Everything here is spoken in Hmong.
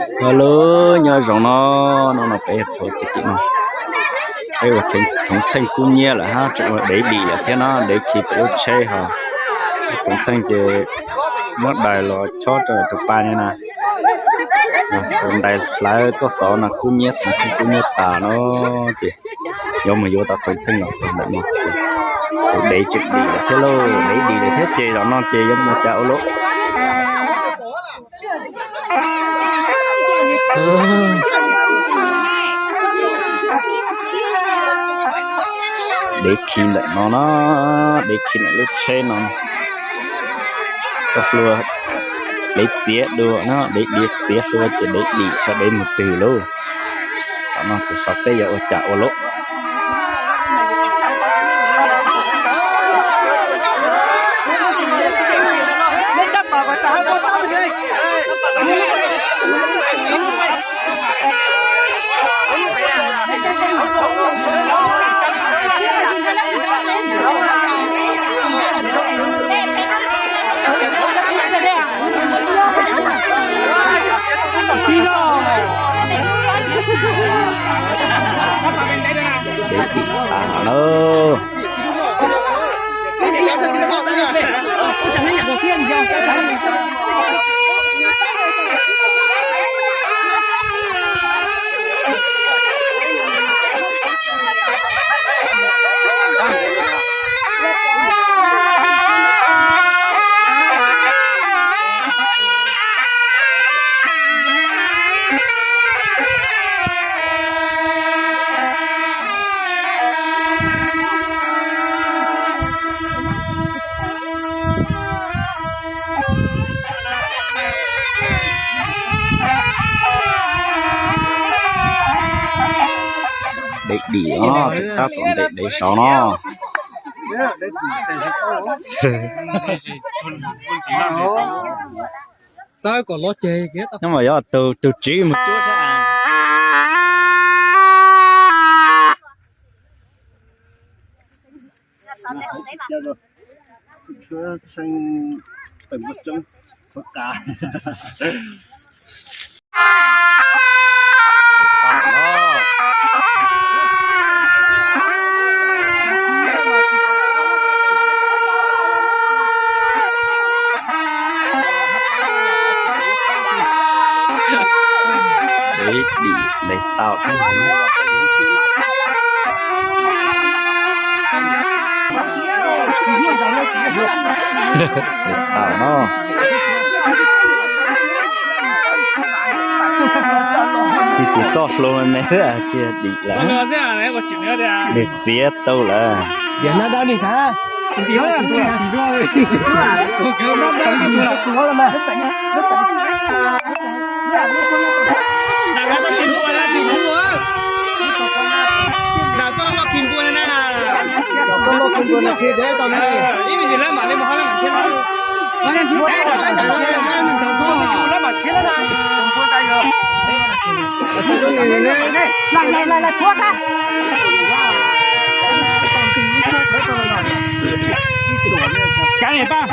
Hello, nyob zoo no, no no peb phaum tim no, peb ua thoov txheej kub nyiab lawm hab, tseem ua dev dim lawm thiab no, dev khi pem lub tsheb ho. Thoov txheej ces muab dais los chob rau tus pa no na, xuas dais hlawv txoj xov no kub nyiab, thoov txheej kub nyiab tas no ces yuav mus yuav tau thoov txheej los txog ntawm no ces tus dev tseem dim lawm thiab lauj, dev dim lawm thiab ces zaum no ces yuav mus cas ua lauj. Dev khi ntawm no na, dev khi ntawm lub tsheb no. Txoj hlua dev txiav dua na, dev diav txiav hlua ces dev dim saib dev mus twg lauj. Tam no ces saib peb yuav ua cas ua lauj. Dev dim tas lawm. Dev dim no, tab tom ntes dev saud no. Nyob mas yog tus tswv mus cuab sab. Dev dim ntes tau thiab. Ntes tau no. Tsis tus txoj hlua me me xwb tsis dim lawm. Nws txiav tau lawm. Cav niam paj.